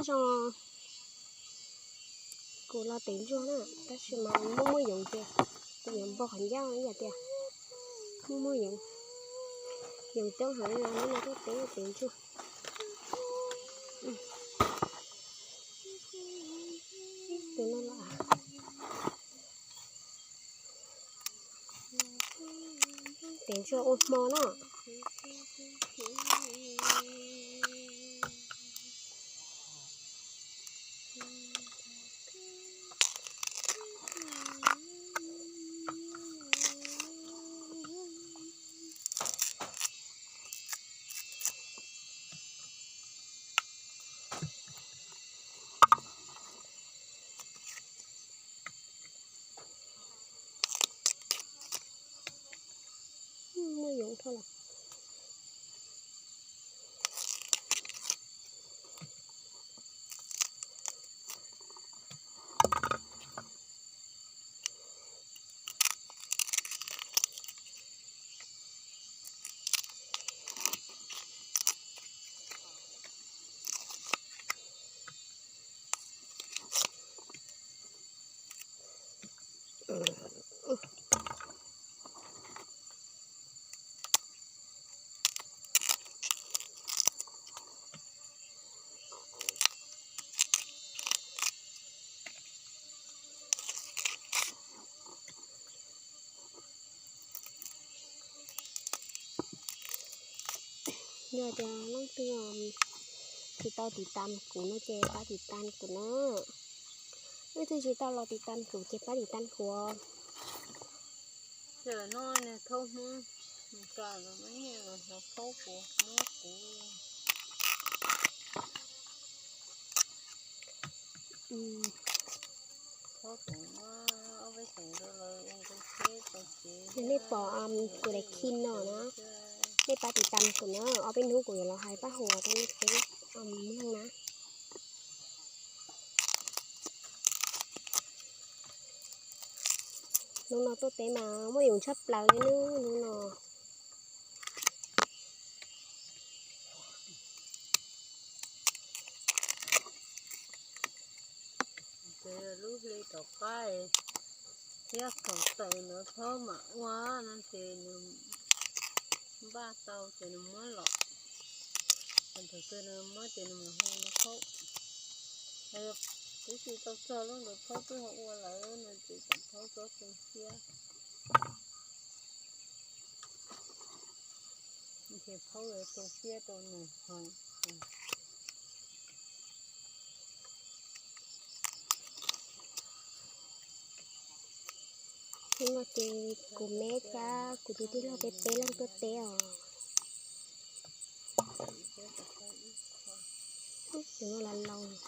Zoo, kuv los tev ntsuag na, tab sis mas muaj muaj yoov ces kuv yuav npog qhov ncauj ib yam tias muaj muaj yoov, yoov coob heev li no tuaj tev tev ntsuag. Tus no los tev ntsuag ua hmo na. Muaj yoov dhau lawm. Yog tias leej twg tsis tau tiv tas kuv no ces pab tiv tas kuv na. Leej twg tsis tau los tiv tas kuv ces pab tiv tas kuv. Tam no niag thaub Hmoob, nws kam los muab nyiaj los hlawv thaub kuv muab kuv. Thaub kuv muab ob peb xeem rau lawv ua nqi tsheb tau tsev. Yog nej pom kuv daim khi no na, nej pab tiv tas kuv na, ob peb hnub kuv yuav los hais pab hua rau nej peb mloog na. Hnub no tuaj teb mas muaj yoov tshaj plaws li na hnub no. Ces lub hli tom qab thiab khoom tawm ntawd thaub mam ua no ces nws npaj tau ces nws muab los. Thaum twg nws muab ces nws mam hu no thaub. Twb tsis tau txog lub ntawd thaub twb ho ua lawm no ces kom thaub txhob tu siab. Ces thaub yuav tu siab rau nws heev. Hnub no ces kuv me thiab kuv tus tij laug peb peb leeg tuaj teb os. Tus no los laus,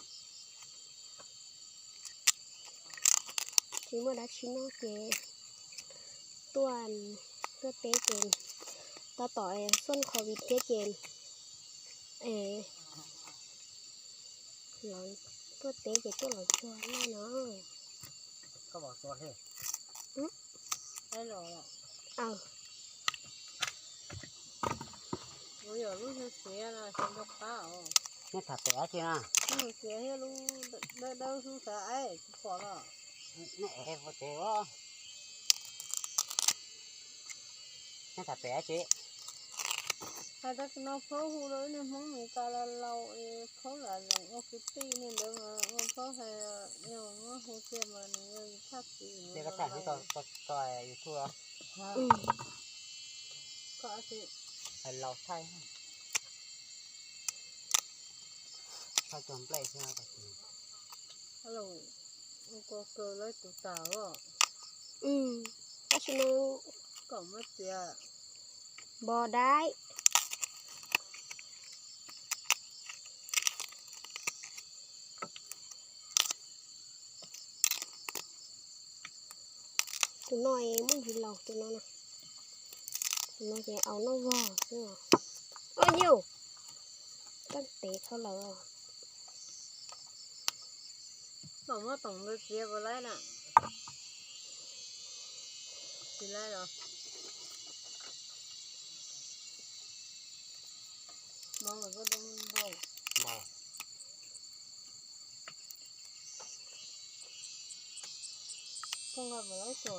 tsis muaj dab tsi noj ces tuaj, tuaj teb ces tab tom xuaj covid thiab ces los tuaj teb ces tuaj los tsuag noj no. Kuv yog lub xyoo xiav no xyov nco qab os. Nej tham pem dab tsi na? Lub xyoo xiav thiab lub dawb dawb xub xav aib tsis pom los. Nej ev ua tsev os. Nej tham pem dab tsi? Hais tau no Phaub hu rau ib niag Hmoob Meskas los laus es Phaub lam zeem ua kwv tij niag ntawd mas ua Phaub hais, yog muab hu kiag mas nws yog yus thaj txiv. Ces koj tham hnub tso YouTube los? Koj hais laus thaij, thaij cog nplej xwb. Ua kos kawg lawv tus tas os. Tab sis mas kom muab txiav npo dai. Tus no es muaj ntsis laus tus no na. Tus no ces au noj vog xwb os. Ua yus, koj tev dhau lawm. Kom muab toom ntawd txiav puas laib na? Tsis laib los? Mov mas koj tau npau. Npau. Tus ko,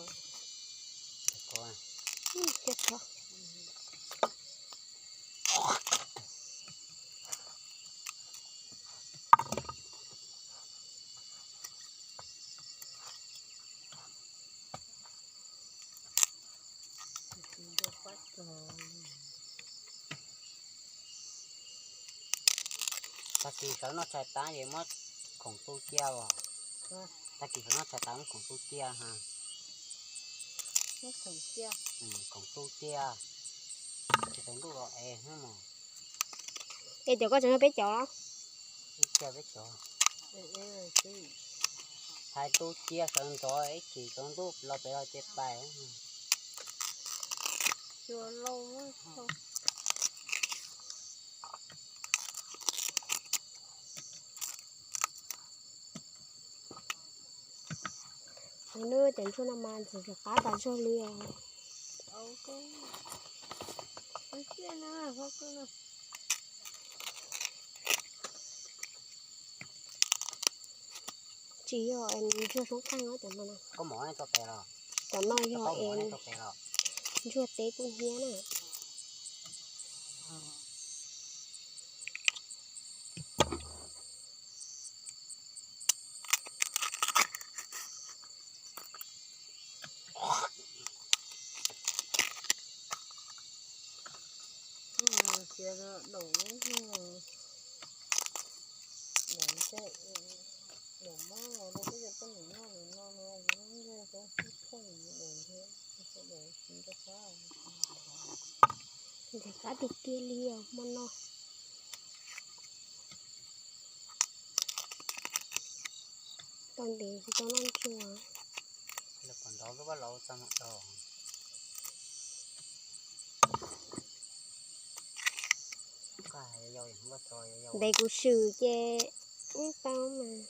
tag kis sawv noj tshais tas ces muab khoom tu cia os. Tag kis sawv noj tshais tas muab khoom tu cia ha. Khoom tu cia, tsis tau ntuj los es hnub no. Es cov koj tseem yog peb cov los? Ib txhia peb cov. Hais tu cia sawv ntxov ib chim tsaus ntuj los pem los ces pais. Hnub cov ntsuag no mas ntxim qab tas zog li os. Tsis yog es ntsuag soob qeej os cov no. Koj mov tso pem los? Cov no yog es ntsuag teb kuj hnyiab na. Ntxim qab tiag tiag li os hmo no. Tau ntev tsis tau noj ntsuag. Ntev kuv swm ces ib tau mas.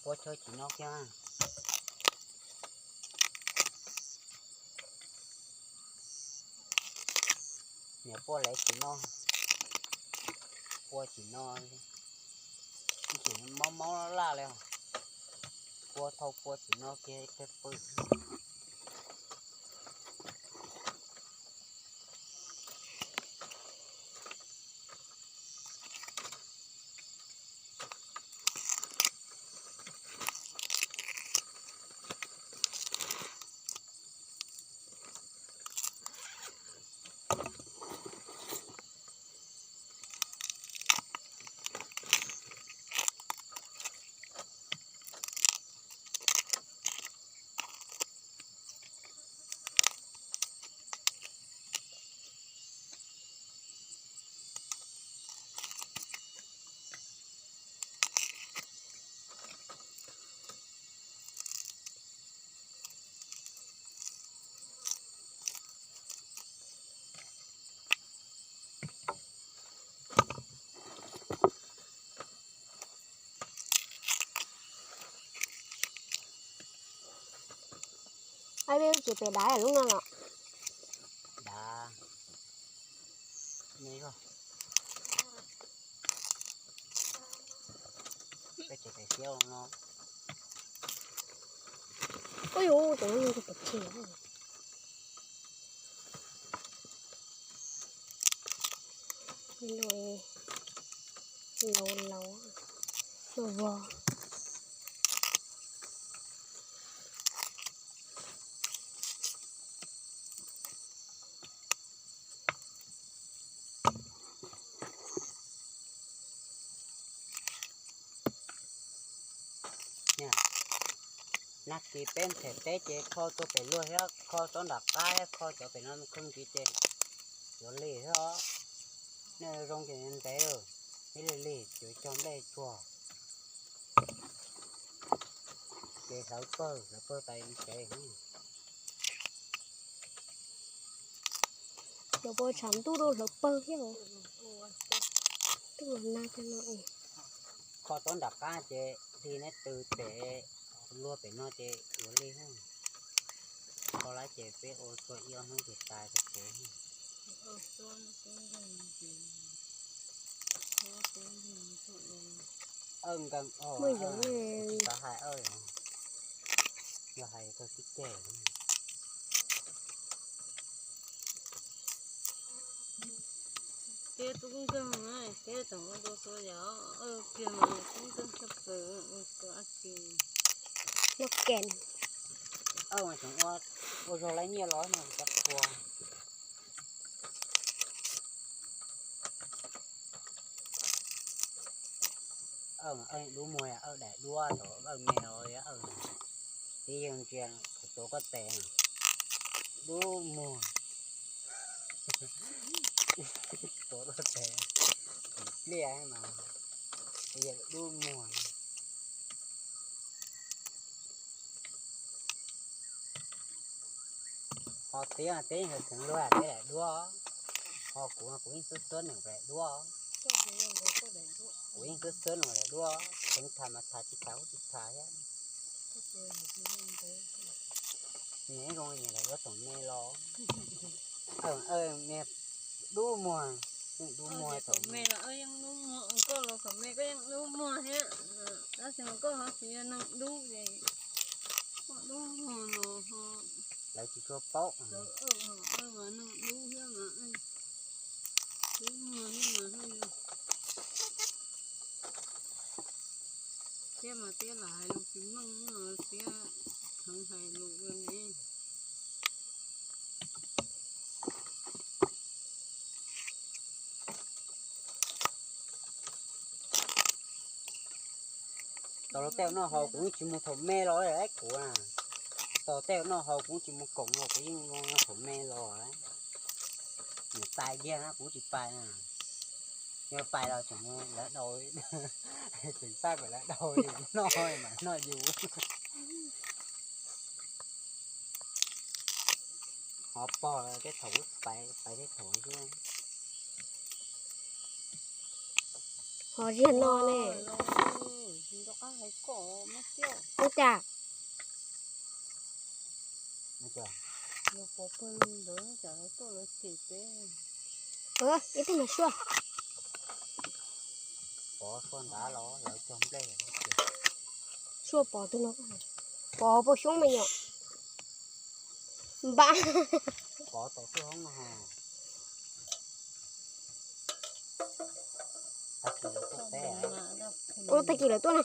Puab chawb tsis noj kiag. Niam puab lawv tsis noj, pua tsis noj, tsis mob mob laj li. Pua thau pua tsis noj kiag tej pw. Ab, peb tsis pem dav lub no los? Dav, me zog. Peb tsis pem siab no. Ub, cov no pem tsis. Laus laus, no vog. Nag kis peb ntxhais peb ces kho tuaj pem luag thiab kho tsob nram qab thiab kho cov pem no khoom ntsis ces yuav lig thiab os. Nej zoo ces ntev, ib lig lig cuv cog nplej tsuag ces hlawv pawg hlawv pawg tas tsev. Los puas tshav ntuj rau hlawv pawg thiab os. Twb los nag cov no es. Kho tsob nram qab ces hli neb tw pem luag pem no ces yuav lig. Kho lawm ces peb ua txhua ib ob hnub ces tas tag kev. Awj nkees os, tsis xav hais awj, yog hais koj sib ceg. Teb tub nkeeg, teb tseem ua dua xua yam, awj kiag mas tub nkeeg tshaj plaws, ua dab tsi. Awj mas tseem ua zog lawv nyiaj los no cov qhua. Awj dub muag, awj daim duab thaum awj me los awj, tib yeej ntsia thaum tuav koj tes, dub muag. Tuav koj tes pliaj mas, yog dub muag. Ho teb, teb nkawd tseem luag teb daim duab, ho kuv, kuv yeej xub xub nws daim duab. Kuv yeej xub xub nws daim duab, tseev tham mas tham, tsis tham kuj tsis tham thiab. Nyias zoo nyias daim duab thaum me los. Dub muag, dub muag thaum me los yeej dub muag, koj los thaum me koj yeej dub muag thiab. Tab sis mas koj ho tsis yog neeg dub ces koj dub muag no ho. Lawv tsis tshua paub. Neeg dub thiab mas, dub muag thiab mas thiab mas tiab lam hais lus tsis meej no tiab, kheev hais lus ua ne. Tos luag tej noj haus kuv yeej tsis mus thaum me los kuv na. Tos tej noj haus kuv tsis mus koom los kuv yeej thaum me los. Mus tais kiag na kuv tsis pais na. Yog pais los tseem lawv daus, tseem xav kom lawv daus yus noj mas noj yus. Ho pog tej thaum pais, pais tej thaum xwb. Ho ziag no ne. Ua cas? Ib tug mas suaj. Pov suaj nrad los lawv cog nplej. Suaj pov tus no, pov hauv paus xyoob me nyuam. Npab. Pov tau xwb hoob no. Ua tag kis lawv tuaj na.